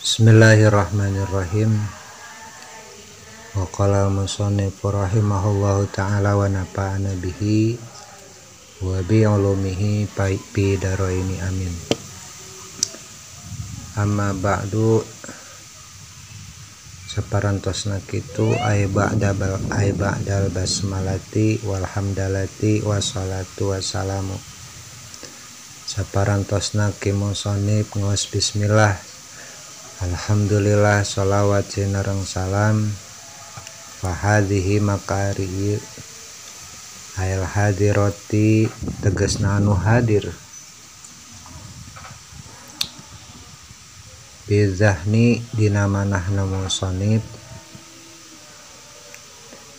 Bismillahirrahmanirrahim. Wa qala al-musannif rahimahullahu ta'ala wa nafa'ana bihi wa bi ulumihi fi daraini amin. Amma ba'du, saparantosna kitu ay ba'dal basmalati wal hamdalati wassalatu wassalamu. Saparantosna ki musannif ngos bismillah. Alhamdulillah sholawat sinareng salam. Fahadhihi maka ari ail hadiroti tegesna anu hadir bizahni dina manahna musannif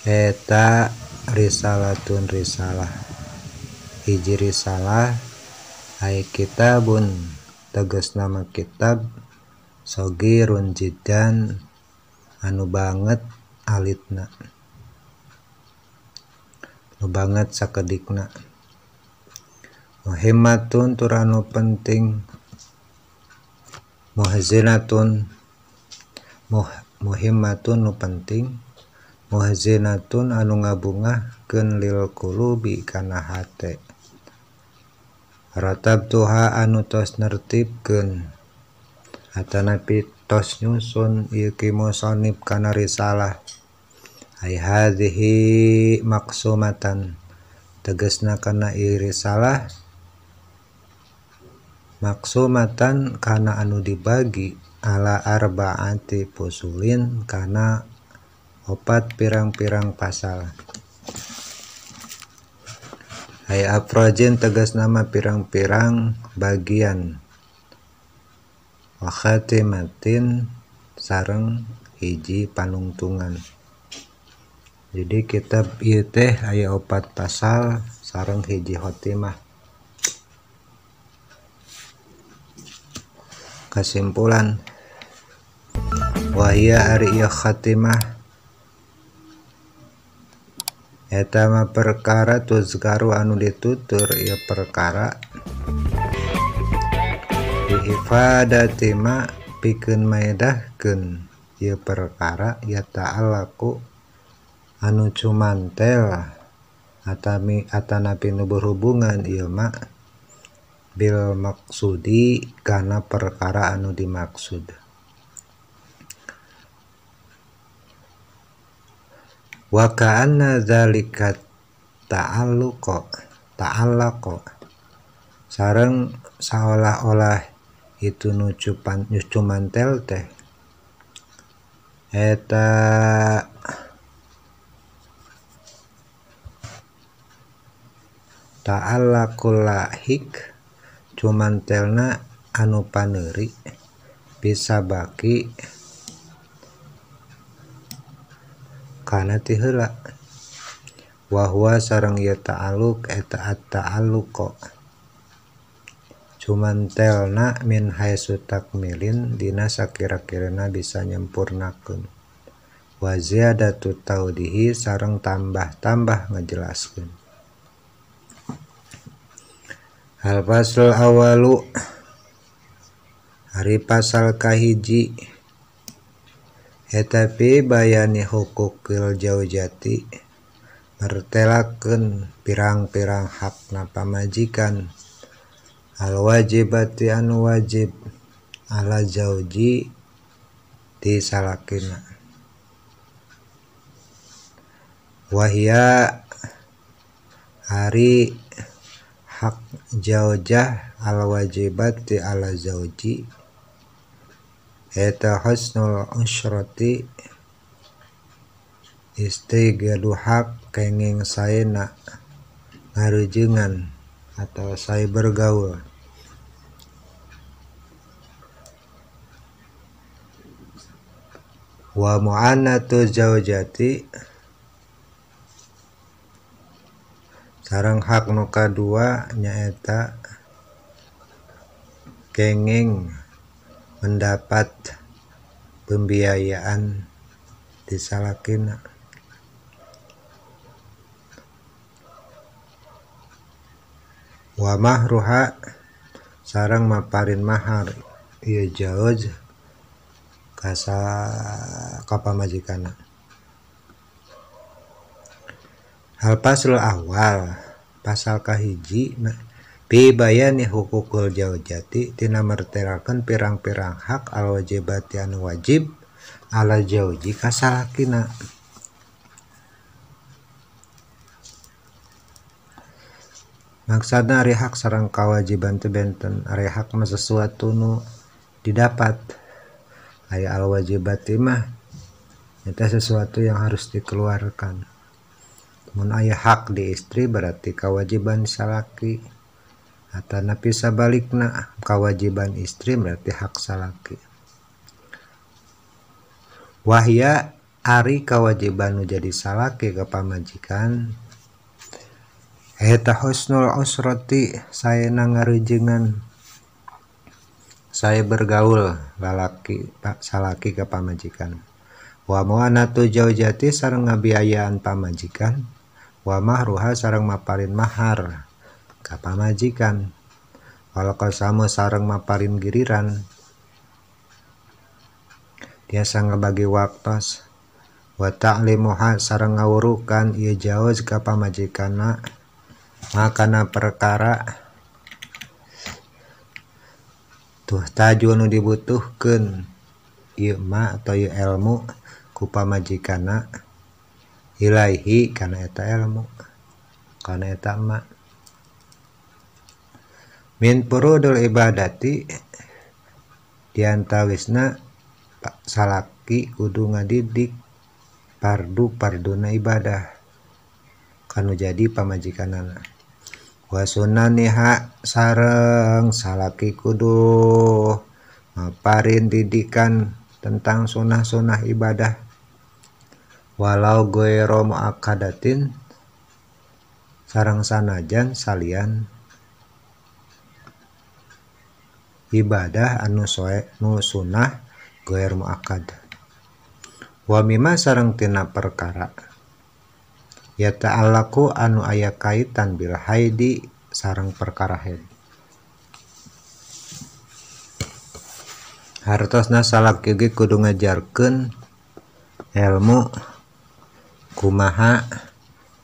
eta risalatun risalah hiji risalah ai kitabun tegesna mah kitab sogirun jiddan anu banget alitna anu banget sakedikna muhimmatun tur anu penting muhzinatun muhimmatun nu penting muhzinatun anu ngabungahkeun lil qulubi kana hate ratabtuha anu tos nertibkeun atanapi tos nyusun ieu ki musannif kana risalah ai hadhihi maqsumatan tegesna kana ieu risalah maksumatan kana anu dibagi ala arbaati fusulin kana opat pirang-pirang pasal ai afrajin tegas nama pirang-pirang bagian wa khatimatin sareng hiji panungtungan. Jadi kitab ieu teh aya opat pasal sareng hiji khotimah. Kesimpulan wahia ari ieu khatimah eta mah perkara tuzkaru anu ditutur ieu perkara ifadati ma pikeun maedahkeun ieu perkara ya ta'alaku anu cumantel atami atanapi nu berhubungan ieu ma bil maksudi kana perkara anu dimaksud. Wa ka'anna dzalika ta'alluqa sareng saolah-olah itu nu cumantel teh eta ta'allaqul lahik cumantelna anu paneuri bisa baki kana ti heula wa huwa sareng ieu ta'alluq eta at-ta'alluq cumantelna min haitsu takmilin dina sakira-kirana bisa nyempurnakeun wa ziyadatu taudihi sareng tambah-tambah ngajelaskeun. Al fasl awalu ari pasal kahiji eta pi bayani hukukil jaujati mertelakeun pirang-pirang hakna pamajikan al wajibati anu wajib ala zauji ti salakina wahia ari hak jaujah al wajibati ala zauji eta husnul usrati istri gaduh hak kenging saena ngarujengan atau sae bergaul wa mu'anatu zaujati sareng hak nu kadua nyaeta kenging mendapat pembiayaan di salakina wa mahruha sareng maparin mahar ieu jauj ka pamajikanna. Hal pasal awal pasal kahiji bi bayani hukukul jaujati tina mertelakeun pirang-pirang hak al wajibati anu wajib ala jauji ka salakina. Maksudna ari hak sareng kawajiban teh benten, ari hak mah sesuatu nu didapat, aya al wajibati mah eta sesuatu yang harus dikeluarkan. Mun aya hak di istri berarti kewajiban salaki, atanapi sabalikna kewajiban istri berarti hak salaki. Wahya ari kewajiban nu jadi salaki ka pamajikan eta husnul usrati saena ngarujengan, saya bergaul lalaki salaki ka pamajikan. Wa muanatu jaujati sareng ngabiayaan pamajikan, wa mahruha sareng maparin mahar ka pamajikan, wal qasamu sareng maparin giriran tiasa ngabagi waktos, wa ta'limuha sareng ngawurukan ieu jauz ka pamajikanna makana perkara tuh taju nu dibutuhkeun ieu ma atau ieu ilmu ku pamajikanna ilaihi kana eta ilmu kana eta ma. Min furudul ibadati diantawisna salaki kudu ngadidik pardu-parduna ibadah kanu jadi pamajikanana. Wa sunaniha sareng salaki kudu maparin didikan tentang sunah-sunah ibadah walau ghairu muakkadatin sareng sanajan salian ibadah anu soe nu sunah ghair muakkad. Wa mimma sareng tina perkara ya ta'alaku anu aya kaitan bil haidi sareng perkara haid. Hartosna salaki ge kudu ngajarkeun ilmu kumaha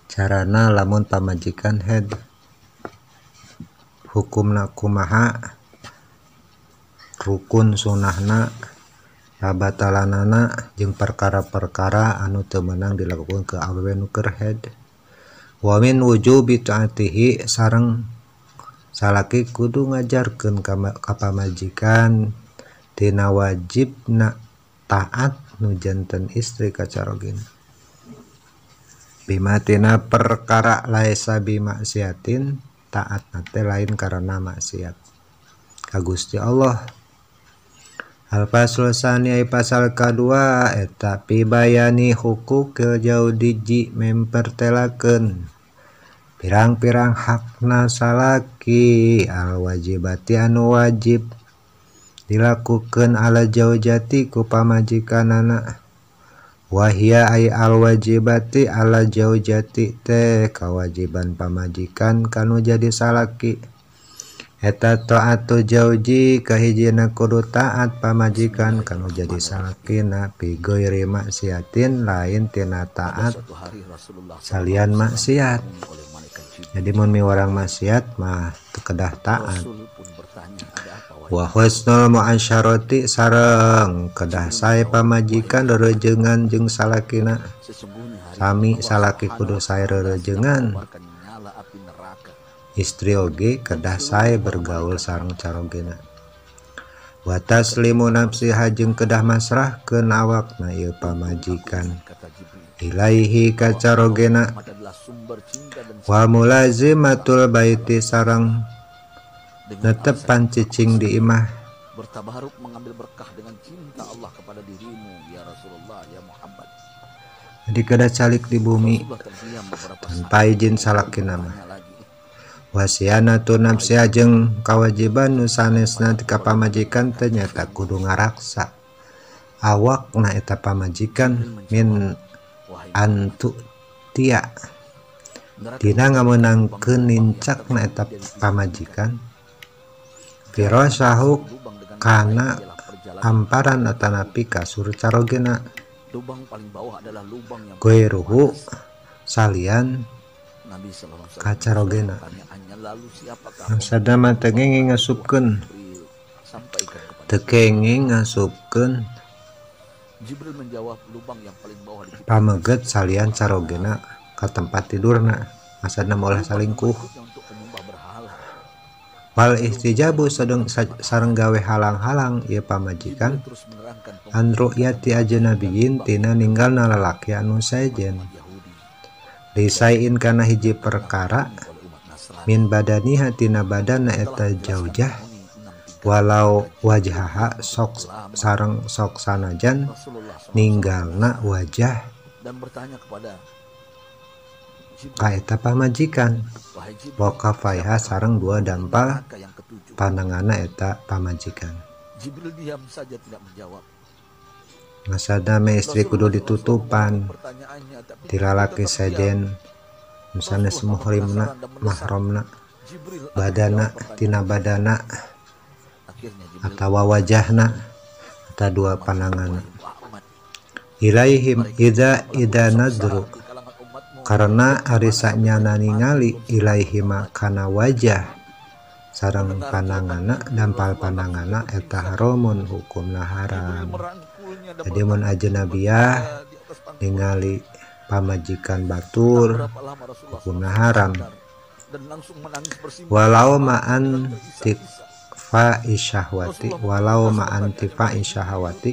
carana lamun pamajikan haid, hukumna kumaha, rukun sunahna, kabatalanana jeung perkara-perkara anu teu meunang dilakukan ke awewe nu keur haid. Wa min wujubi taatihi sareng salaki kudu ngajarkeun ka pamajikan tina wajibna taat nu janten istri ka carogena. Bima tina perkara laisa bimaksiatin taatna teh lain karena maksiat ka Gusti Allah. Al-faslu tsani pasal kadua eta pibayani hukukil jaudiji mempertelakeun pirang-pirang hakna salaki al wajibati anu wajib dilakukeun ala jaujati ku pamajikanana. Wahia ay al wajibati ala jaujati teh kawajiban pamajikan kanu jadi salaki. Eta taatu jauji kahijina kudu taat pamajikan kanu jadi salakina fi ghairi maksiatin lain tina taat salian maksiat. Jadi mun miwarang maksiat mah teu kedah taat. Wa husnul muasyarati sareng kedah sae pamajikan rerejengan jeung salakina. Sami salaki kudu sae rerejengan, istri oge kedah sae bergaul sareng carogena. Wa taslimu nafsiha jeung kedah masrahkeun awakna ieu pamajikan ilaihi ka carogena. Wa mulazimatul baiti sareng netepan cicing di imah. Bertabaruk mengambil berkah dengan cinta Allah kepada dirimu ya Rasulullah ya Muhammad. Jadi kedah calik di bumi tanpa izin salakina mah. Wasianatu nafsiha jeung kawajiban nu sanesna ti ka pamajikan teh nyaeta kudu ngaraksa awakna eta pamajikan min antu tia dina ngameunangkeun nincakna eta pamajikan firasahu kana amparan atanapi kasur carogena. Lubang paling bawah adalah lubang yang Goiruhu salian Nabi sallallahu alaihi wasallam kacarogena. pertanyaannya, lalu siapakah Maksudna mah teu kenging ngasupkeun. Jibril sampaikan kepada Teu kenging ngasupkeun Jibril menjawab, lubang yang paling bawah diciptakan pameget salian carogena ka tempat tidurna. Maksudna molah salingkuh. berikutnya untuk penyembah berhala. Wal istijabu sedeng sareng gawe halang-halang ieu pamajikan Jibril terus menerangkan an ru'yati ajnabiyin tina ninggalna lalaki anu sejen Yahudi lisain kana hiji perkara oleh umat Nasrani. Min badaniha tina badana eta jaujah walau wajhaha sok sareng sok sanajan Rasulullah SAW ninggalna wajah dan bertanya kepada Jibril, ka eta pamajikan wahai Jibril, wa kafaiha sareng dua dampal neraka yang ketujuh. Panangana eta pamajikan. Jibril diam saja tidak menjawab. Maksudna mah istri kudu Rasulullah ditutupan SAW pertanyaannya, tapi ti lalaki Jibril tetap diam. Sejen sanes muhrimna mahramna Jibril akan badana menjawab pertanyaan. Tina badana Akhirnya Jibril atawa wajahna eta dua pananganna wahai Muhammad, ilaihim idza idza nadru di kalangan umatmu karena ari sanyana ningali ilaihima kana wajah sareng pananganna dampal pananganna eta haramun hukumna Jibril haram. merangkulnya dan Jadi mun ajnabiyah di atas pangkuan. ningali pamajikan batur Berapa lama Rasulullah hukumna haram. sadar dan langsung menangis bersimpuh Walau ma'an tikfa isyahwati walau ma'an tifa isyahwati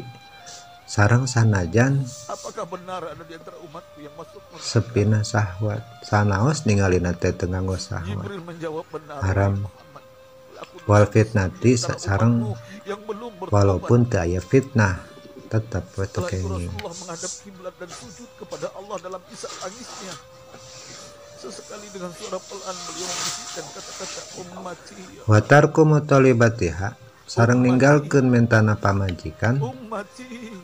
sareng sanajan apakah benar ada di antara umatku yang masuk neraka? Sepina sahwat sanaos ningalina teh teu nganggo sahwat Jibril menjawab, benar haram. wahai Muhammad. Aku Wal fitnati di antara sareng umatmu yang belum bertobat. Walaupun teu aya fitnah tetep we teu Setelah itu kenging. Rasulullah menghadap kiblat dan sujud kepada Allah dalam isak tangisnya. Sesekali dengan suara pelan beliau membisikkan kata-kata ummati, ya Wa tarku mutalibatiha sareng ninggalkeun mentana pamajikan. Ummati,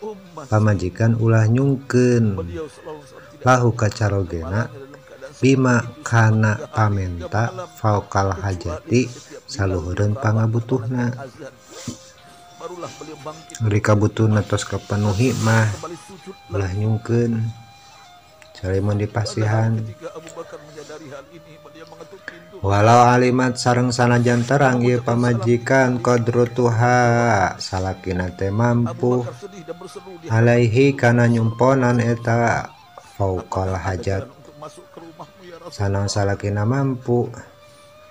ummati. Pamajikan ulah nyungkeun Beliau sallallahu alaihi wasallam tidak lahu kacarogena kepalanya dalam keadaan bima seperti itu selama kana 3 hari, 3 pamenta malam, fauqal kecuali hajati setiap Bilal saluhureun berabah pangabutuhna. mengumandangkan azan. Barulah beliau bangkit Ari kabutuhna tos kapenuhi mah kembali sujud ulah lagi. nyungkeun salemun Pada hari dipasihan. ketiga Abu Bakar menyadari hal ini, beliau mengetuk pintu Walau alimat sareng sanajan terang ieu pamajikan qadrutuha salakina teh Abu mampu Bakar sedih dan berseru di alaihi kana nyumponan eta fauqal apakah ada hajat jalan untuk masuk ke rumahmu ya Rasulullah? Sanang salakina mampu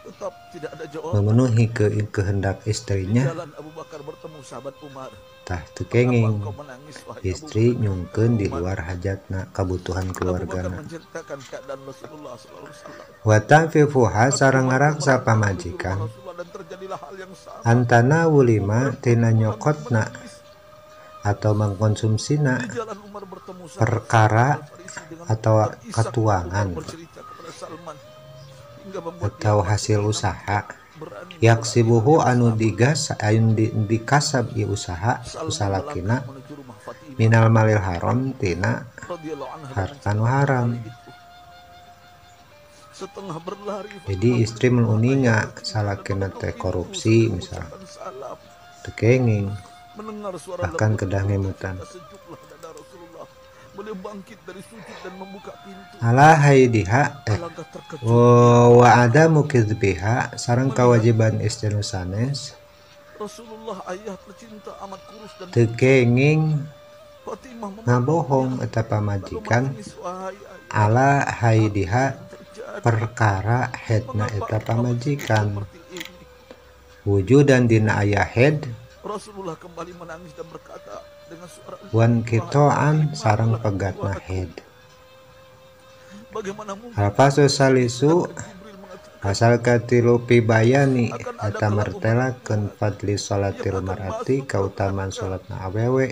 Tetap tidak ada jawaban. memenuhi kehendak Di istrinya jalan Abu Bakar bertemu sahabat Umar. tah teu Mengapa kenging engkau menangis wahai Abu istri Bakar? nyungkeun di Umar. luar hajatna kebutuhan Abu Bakar keluargana. menceritakan keadaan Rasulullah sallallahu alaihi wasallam. Wa tanfifuha Lalu sareng Umar pun ngarangsa merangkak menuju rumah pamajikan Rasulullah dan terjadilah hal yang sama. Antana wulima Umar tina pulang nyokotna menangis. atau mengkonsumsina Di jalan Umar bertemu sahabat perkara Salman Al-Farisi dengan atau terisak. Umar katuangan bercerita kepada Salman hingga membuat dia atau masuk hasil namun usaha tidak berani mengulangi hal yaksibuhu yang anu sama. Digas anu dikasab ieu usaha Salman usalakina melangkah menuju rumah Fatimah minal malil haram tina radhiyallahu anha dan harta nu menceritakan haram. hal itu. Setengah berlari Jadi Fatimah istri menuju rumah ayah menuninga tercinta dan salakina mengetuk teh pintu korupsi sambil misal mengucapkan salam. teu kenging Mendengar suara bahkan lembut kedah ibu ngemutan. tercinta, sejuklah dada Rasulullah. Beliau bangkit dari sujud dan membuka pintu. Ala haidiha Alangkah terkejutnya wa adamu kizbiha sareng melihat kewajiban istri nu sanes Rasulullah ayah tercinta amat kurus dan teu putih. kenging Fatimah memeluknya ngabohong eta lalu pamajikan menangis, wahai ayah, ala apa haidiha yang terjadi? Perkara hedna Mengapa eta engkau menjadi pamajikan seperti ini? Wujudan dina aya head Rasulullah kembali menangis dan berkata dengan suara wan lembut, wahai kitoan Fatimah, sareng telah pegatna keluarku. head. Bagaimana mungkin Alfasu salisu sedangkan Jibril mengatakan pasal katilu pibayani akan ada eta kelak umatku mertelakeun fadli yang salatil akan mar'ati masuk ke kautamaan neraka. salatna awewe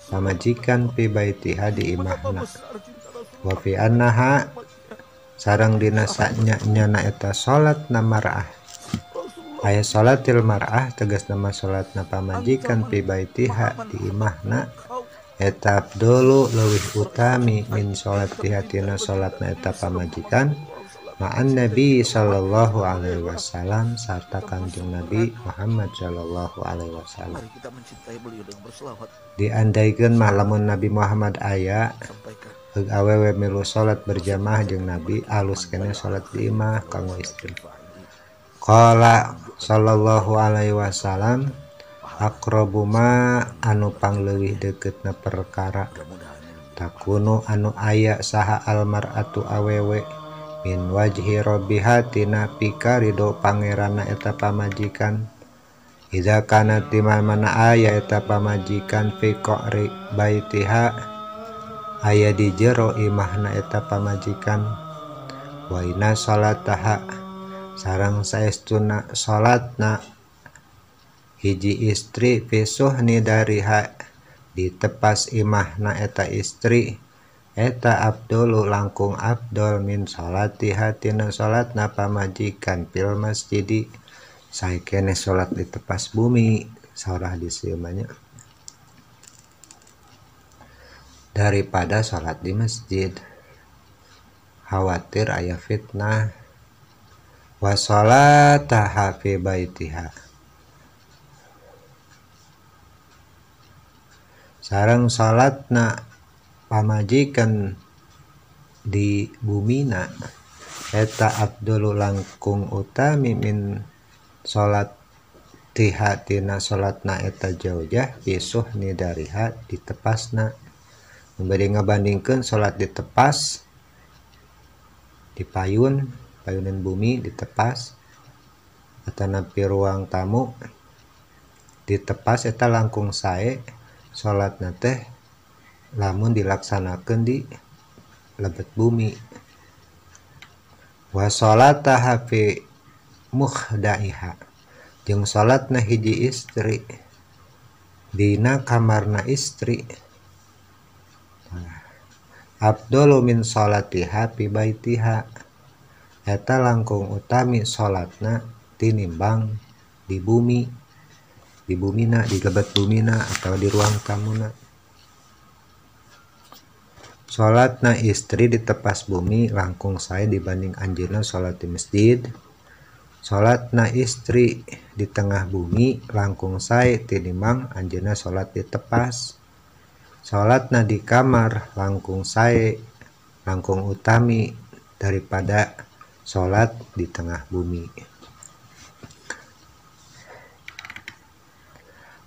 pamajikan pi baitiha di Betapa imahna besar cinta wa Rasulullah fi kepada annaha umatnya. Sareng dina sanya-nyana eta salatna mar'ah Rasulullah aya salatil mar'ah tegasna mah salatna pamajikan ancaman pi baitiha maha di imahna engkau eta afdolu leuwih para utami istri min ayah salatiha tercinta tina baginda salatna Nabi eta sallallahu pamajikan alaihi wasallam. Ma'an Nabi sallallahu alaihi wasallam sarta Kangjeng Nabi Muhammad sallallahu alaihi wasallam. Mari kita mencintai beliau dengan berselawat. Diandaikeun mah lamun Nabi Muhammad aya Sampaikan. Heug awewe milu salat berjamaah jeung Nabi alus keneh salat di imah kanggo istri. Qala sallallahu alaihi wasallam aqrabu ma anu pangleuwih deuketna perkara takunu anu aya saha almar'atu awewe min wajhi rabbiha tina pika ridho pangeranna eta pamajikan idza kana di mana aya eta pamajikan fi qa'ri baitiha aya di jero imahna eta pamajikan wa inna salataha sareng saestuna salatna hiji istri fi suhni dariha ditepas imahna eta istri eta abdulu langkung abdol min salatiha tina salatna pamajikan fil masjidi saekene salat di tepas bumi saurah di sieu daripada salat di masjid khawatir aya fitnah wa salataha fi baitiha sareng salatna pamajikan di bumina eta abdulu langkung utami min salat tiha tina salatna eta jaujah pisuh nidariha ditepasna memberi ngabandingkeun salat ditepas di payun payunan bumi ditepas atanapi ruang tamu ditepas eta langkung sae salatna teh lamun dilaksanakeun di lebet bumi wa salataha fi mukhdaiha jeung salatna hiji istri dina kamarna istri abdulu min salatiha fi baitiha eta langkung utami salatna tinimbang di bumi di bumina di lebet bumina atau di ruang tamuna. Salatna istri di tepas bumi langkung sae dibanding anjeunna salat di masjid. Salatna istri di tengah bumi langkung sae tinimbang anjeunna salat di tepas. Salatna di kamar langkung sae langkung utami daripada salat di tengah bumi.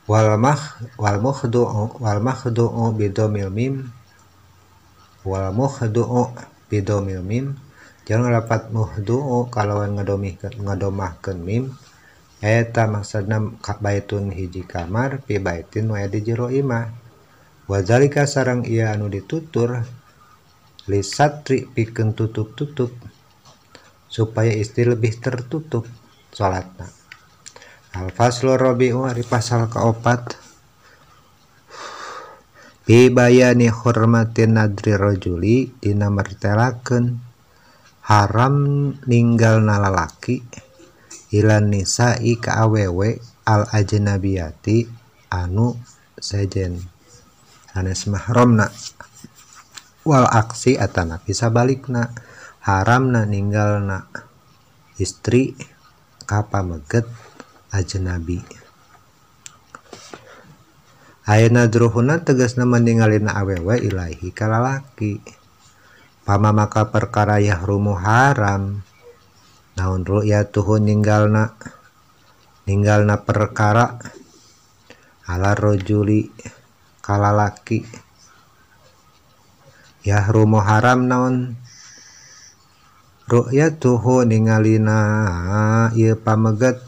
Wal makhdu'u wal makhdu'u bidomil mim wal muhdu'u bidomil mim jangan rapat muhdu'u kalawan ngadomahkeun mim eta maksudna baitun hiji kamar pi baitin wa di jero imah wa zalika sareng ieu anu ditutur lisatri pikeun tutup-tutup supaya istri lebih tertutup salatna. Al faslu rabi'u ari pasal kaopat bi bayani hurmatin nadri rajuli dina mertelakeun haram ninggalna lalaki ilan nisa'i ka awewe al ajnabiyati anu sejen sanes mahramna wal aksi atanapi sabalikna haramna ninggalna istri ka pameget ajnabi. Ayeuna druhuna tegasna meningalina awewe ilahi ka lalaki pama maka perkara yahrumu haram naon ru'yatuhu ninggalna perkara ala rajuli ka lalaki yahrumu haram naon ru'yatuhu ningalina ieu pameget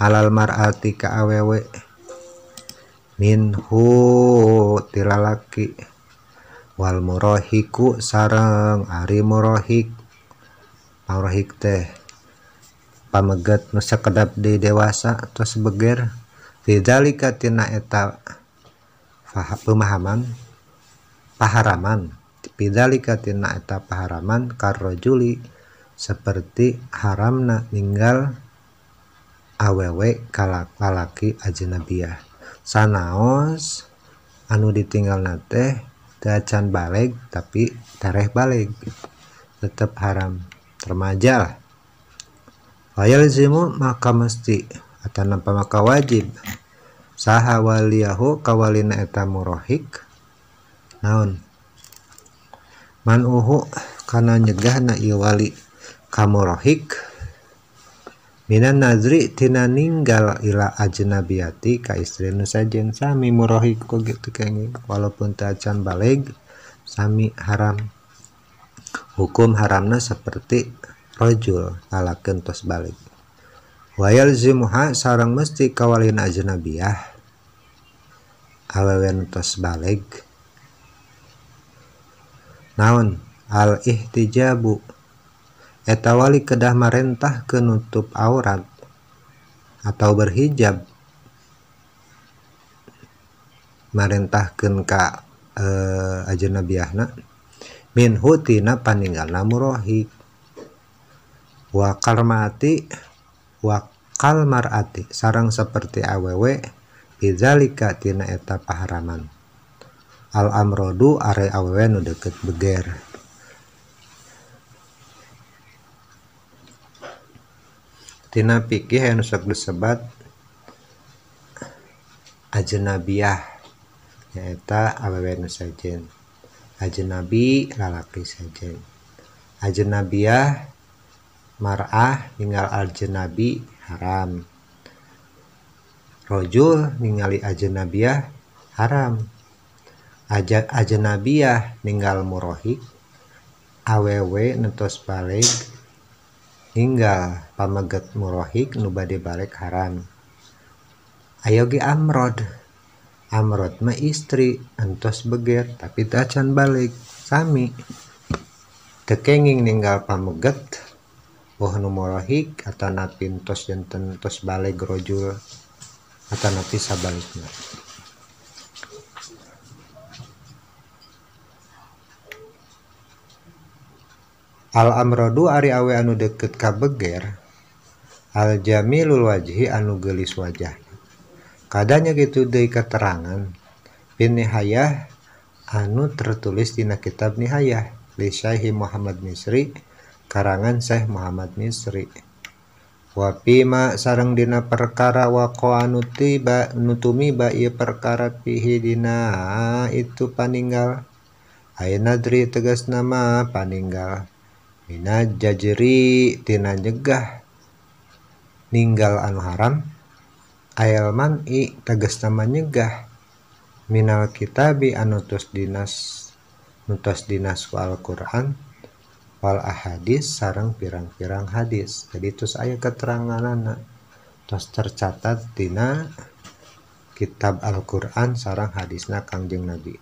alal mar'ati ka awewe minhu tilalaki wal murahiku sareng ari murahik murahik teh pameget nu sakedap di dewasa tos beger fidzalika tina eta pemahaman paharaman fidzalika tina eta paharaman karrajuli seperti haramna ninggal awewe kalalaki ajnabiyah sanaos anu ditinggalna teh teu acan baleg tapi tereh baleg tetep haram. Remaja lah. Fayalzimu maka mesti atau nampa maka wajib saha waliyahu kawalina eta murahik naon manuhu kana nyegahna ieu wali ka murahik minan nazri tina ninggal ila ajnabiyati ka istri nu sajen sami murahik kok gitu kenging walaupun teu acan baleg sami haram. Hukum haramna seperti rajul lalakeun tos baleg. Wa yalzimuha sareng mesti kawalina ajnabiyah awewe nu tos baleg naon al ihtijabu eta wali kedah marentah ke nutup aurat atau berhijab marentahkeun ka ajnabiyahna minhu tina paninggalna murahik wa karmati wa kalmarati sareng seperti awewe bidzalika tina eta paharaman al amrodu are awewe nu deket beger. Tina fikih anu sok disebat ajnabiyah nyaeta awewe nu sejen, ajnabi lalaki sejen, ajnabiyah mar'ah ninggal ajnabi haram, rojul ningali ajnabiyah haram, ajnabiyah ninggal murahik awewe nu tos baleg ninggal pameget murahik nu bade balik haram. Ayo ge amrod, amrod mah istri entos beger tapi teu acan balik sami teu kenging ninggal pameget boh nu murahik atanapi entos janten tos baleg rojul atanapi sabalikna. Al amrodu ari awe anu deket ka beger al jamilul wajhi anu geulis wajahna. Kadanya gitu deui keterangan bin nihayah anu tertulis dina kitab Nihayah li Syekh Muhammad Misri karangan Syekh Muhammad Misri. Wa fima sareng dina perkara waqa anu tiba nu tumiba ieu perkara fihi dina itu paninggal aya nadri tegas nama paninggal mina jajri tina nyegah ninggal anu haram ayal man'i tegas nama nyegah minal kitabi anu tos dinas ku Al-Qur'an wal ahadis sareng pirang-pirang hadis. Jadi tos aya keteranganana tos tercatat dina kitab Al-Qur'an sareng hadisna Kangjeng Nabi.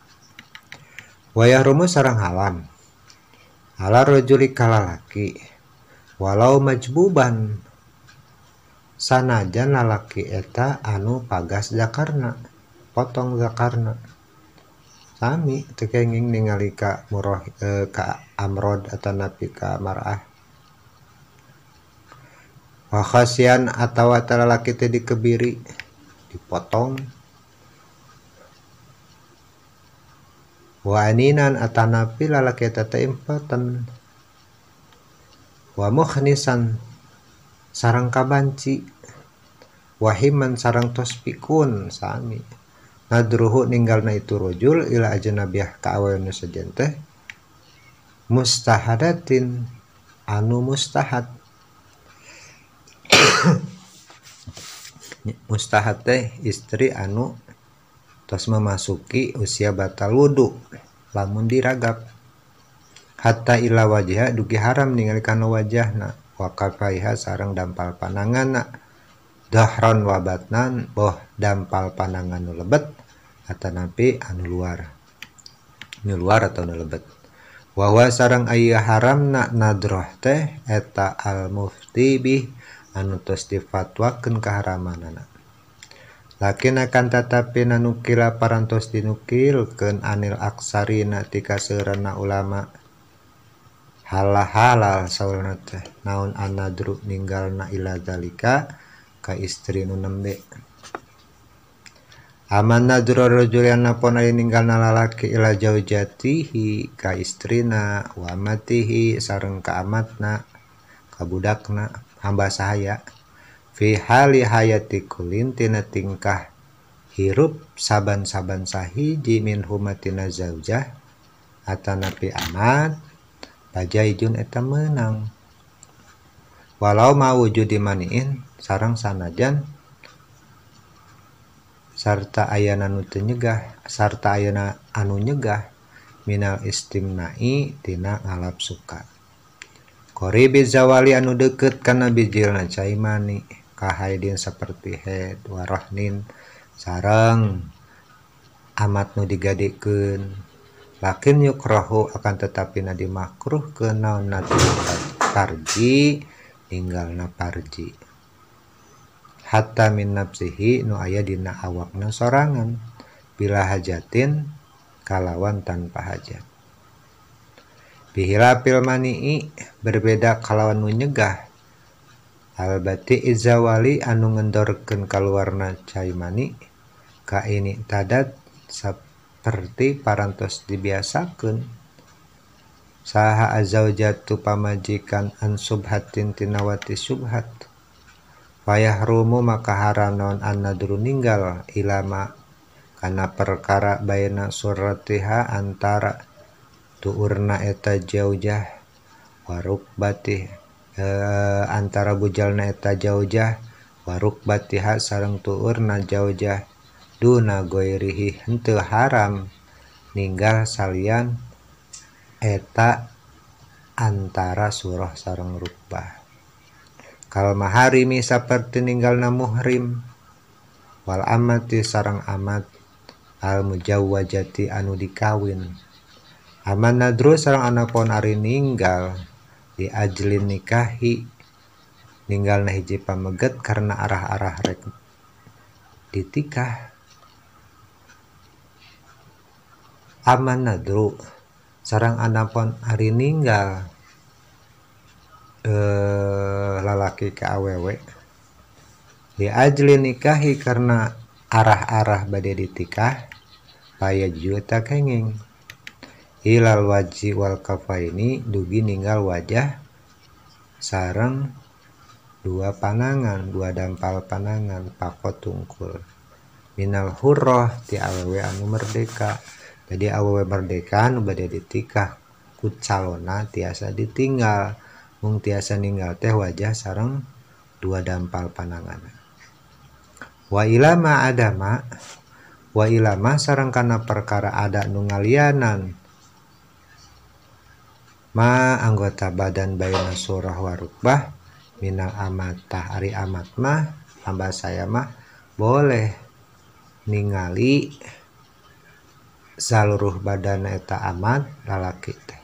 Wa yahrumu sareng haram ala rajuli kalalaki walau majbuban sanajan lalaki eta anu pagas zakarna potong zakarna sami teu kenging ningali ka murah ka amrod atanapi ka mar'ah. Wa khasian atawa lalaki teh dikebiri dipotong wa aninan atanapi lalaki eta teh impoten wa mukhnisan sareng kabanci wahiman sareng tos pikun sami nadruhu ninggalna itu rojul ila ajnabiyah ka awewe nu sejen teh mustahadatin anu mustahad. Mustahad teh istri anu tos memasuki usia batal wudu lamun diragap hatta ila wajha dugi haram ningali kana wajahna wa kafaiha sareng dampal pananganna dahron wa batnan boh dampal panangan nu lebet atanapi anu luar nu luar atau nu lebet wa huwa sareng aya haramna nadroh teh eta al mufti bih anu tos difatwakeun kaharamanana. Lakin akan tetapi nanukila parantos dinukilkeun anil aksarina ti kaseureunna ulama halal saurna teh naon anadru ninggalna ila zalika ka istri nu nembe. Aman nadru rajul napon ari ninggalna lalaki ila jaujatihi ka istrina wa matihi sareng ka amatna ka budakna hamba sahaya fi hali hayati kulin tina tingkah hirup saban-saban sahiji min humatina zaujah atanapi amat pajaijun eta meunang walau mawujudi maniin sareng sanajan sarta ayana nu teu nyegah sarta ayana anu nyegah minal istimna'i tina ngalap suka qoribi zawali anu deukeut kana bijilna cai mani kahaidin saperti haid warahnin sareng amat nu digadekeun lakin yukrahu akan tetapi na dimakruhkeun naon farji ninggalna parji hatta min nafsihi nu aya dina awakna sorangan bila hajatin kalawan tanpa hajat bihilafil mani'i berbeda kalawan nu nyegah albati izawali anu ngendorkeun kaluarna cai mani ka ini tadat saperti parantos dibiasakeun saha azaujatu pamajikan an subhatin tinawati subhat fayahrumu maka haram naon an-nadru ninggal ilama kana perkara baina suratiha antara tuurna eta jaujah warukbatih antara bujalna eta jaujah warukbatiha sareng tuurna jaujah duna goirihi henteu haram ninggal salian eta antara surah sareng rukbah kal maharimi saperti ninggalna muhrim wal amati sareng amat al mujawwajati anu dikawin aman nadru sareng anapun ari ninggal di ajlin nikahi ninggalna hiji pameget karena arah-arah rek ditikah aman nadru sareng anapun ari ninggal lalaki ka awewe di ajli nikahi karena arah-arah bade ditikah paya juta kenging ilal waji wal kafaini dugi ninggal wajah sareng dua panangan dua dampal panangan pakot tungkul minal hurroh ti awewe anu merdeka. Jadi awewe merdeka nu bade ditikah ku calona tiasa ditinggal mung tiasa ninggal teh wajah sareng dua dampal panangan. Wa ilama adama wa ilama sareng kana perkara ada nu ngalianan ma anggota badan baina surah wa rukbah minal amatah ari amat mah hamba saya mah boleh ningali seluruh badan eta amat lalaki teh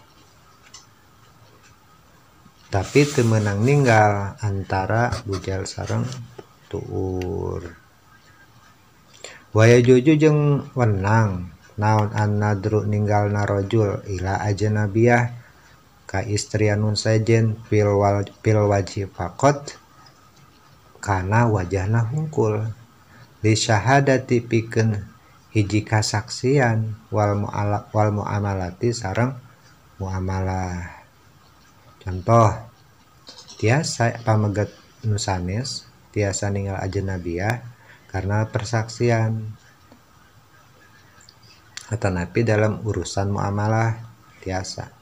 tapi teu meunang ninggal antara bujal sareng tuur. Waya juju jeung wenang naon an-nadru ninggalna rajul ila ajnabiyah ka istri anu sejen pil wajhi faqat kana wajahna hungkul li syahadati pikeun hiji kasaksian wal muamalati sareng muamalah. Contoh tiasa pameget nu sanes tiasa ninggal ajnabiyah karena persaksian atanapi dalam urusan muamalah tiasa.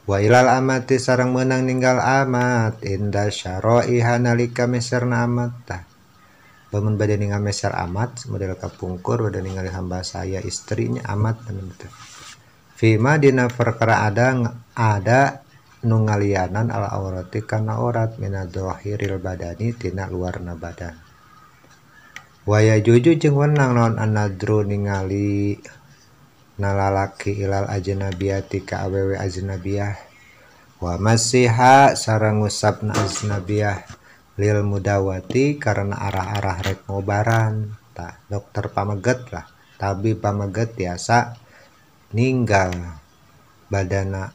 Wa ilal amati sareng meunang ninggal amat inda syara'iha nalika meserna amat tah. Bangun bade ninggal meser amat model kapungkur bade ninggal hamba saya istrinya amat teman-teman. Fima dina perkara ada nu ngalianan ala aurati kana aurat minadhahiril badani tina luarna badan. Waya juju jeung wenang naon anadru ningali nalalaki ilal ajnabiyati ka awewe ajnabiyah wa masiha sareng ngusapna ajnabiyah lil mudawati karena arah-arah rek ngobaran. Tah dokter pameget lah tabib pameget tiasa ninggal badana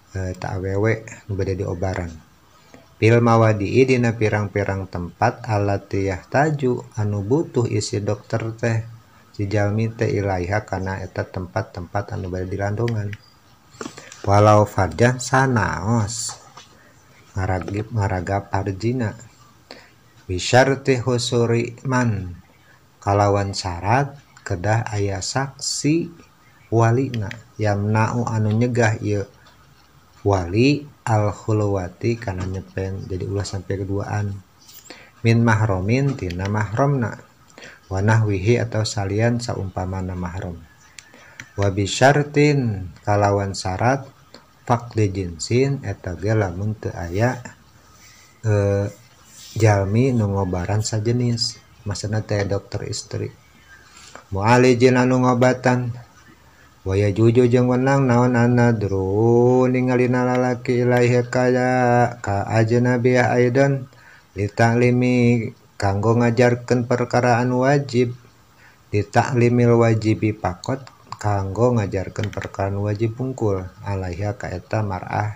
ta awewe nu bade diobaran. Pil mawadi dina pirang-pirang tempat alatiyah taju anu butuh isi dokter teh si jalmi teh ilaiha kana eta tempat-tempat anu bade dilandungan. Walau farjan sanaos ngaraga parjina bisyarti husuri man kalawan syarat kedah aya saksi walina yamna'u anu nyegah ieu wali al khulwati kana nyepen jadi ulah sampai keduaan min mahromin tina mahromna wa nahwihi atau salian saumpamana mahrom wa bisyartin kalawan syarat faqdi jinsin eta ge lamun teu aya jalmi nu ngobaran sajenis maksudna teh dokter istri mu'alijin anu ngobatan waya juju jeung wenang naon anadru ningalina lalaki ilaihi kaya ka ajnabiyah aidan litaklimi kanggo ngajarkeun perkara anu wajib litaklimil wajibi pakot kanggo ngajarkeun perkara anu wajib pungkul alaiha ka eta mar'ah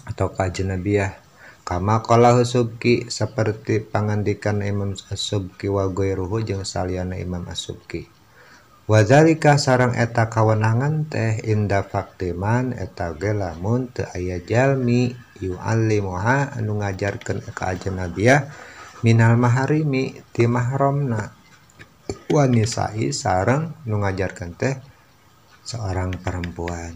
atau ka ajnabiyah kama qala Subki seperti pangandikan Imam As-Subki wa ghairuhu jeung saliyana Imam As-Subki. Wadzalika sareng eta kawenangan teh inda faktiman eta ge lamun teu aya jalmi yu'allimuha anu ngajarkeun ka ajnabiyah minal maharimi ti mahramna wa nisa'i sareng nu ngajarkeun teh seorang perempuan.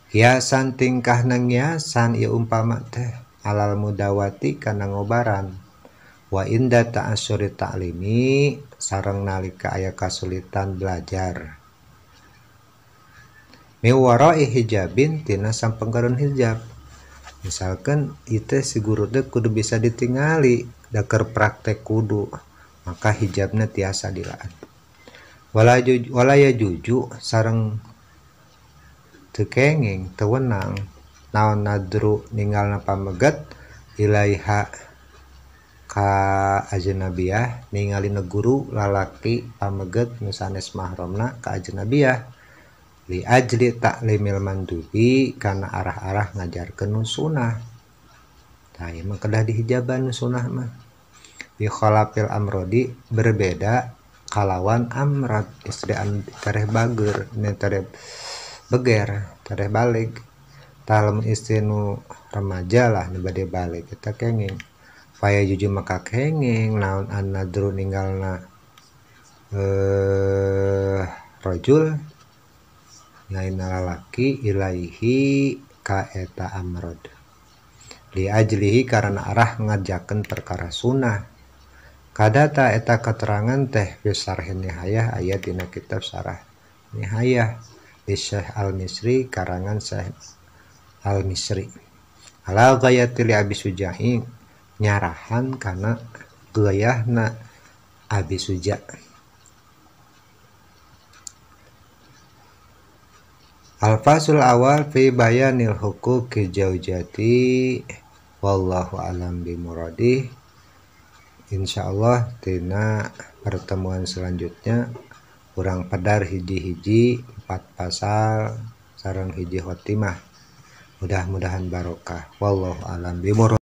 Kiasan tingkahna ngiasan ieu umpama teh alal mudawati kana ngobaran wa inda ta'assuri ta'limi sareng nalika aya kasulitan belajar miwara'i hijabin tina sampengkereun hijab misalkan ieu si guru teh kudu bisa ditingali da keur praktek kudu maka hijabna tiasa dilaan wala ya juju sareng teu kenging teu wenang naon nadru ninggalna pameget ilaiha ka ajnabiyah ningali guru lalaki pameget nu sanes mahramna ka ajnabiyah li ajli taklimil mandubi kana arah-arah ngajarkeun nu sunah tah ieu mah kedah dihijaban nu sunah mah bi khalafil amrodi berbeda kalawan amrad istri anu tereh bager tereh beger tereh balik tah lamun istri nu remaja lah nu bade balik eta kenging faya juju maka kenging naon an-nadru ninggalna rajul nyaina lalaki ilaihi ka eta amrad li ajlihi karena arah ngajakeun perkara sunah kadata eta keterangan teh fi syarh nihayah aya dina kitab syarah nihayah di Syekh Al-Misri karangan Syekh Al-Misri ala ghayati li Abi Suja'i nyarahan kana gayahna Abi Suja. Al-fasul awal fi bayanil huquqi jaujati wallahu alam bi muradih. Insyaallah tina pertemuan selanjutnya urang pedar hiji-hiji 4 pasal sareng hiji khotimah. Mudah-mudahan barokah. Wallahu alam bi muradih.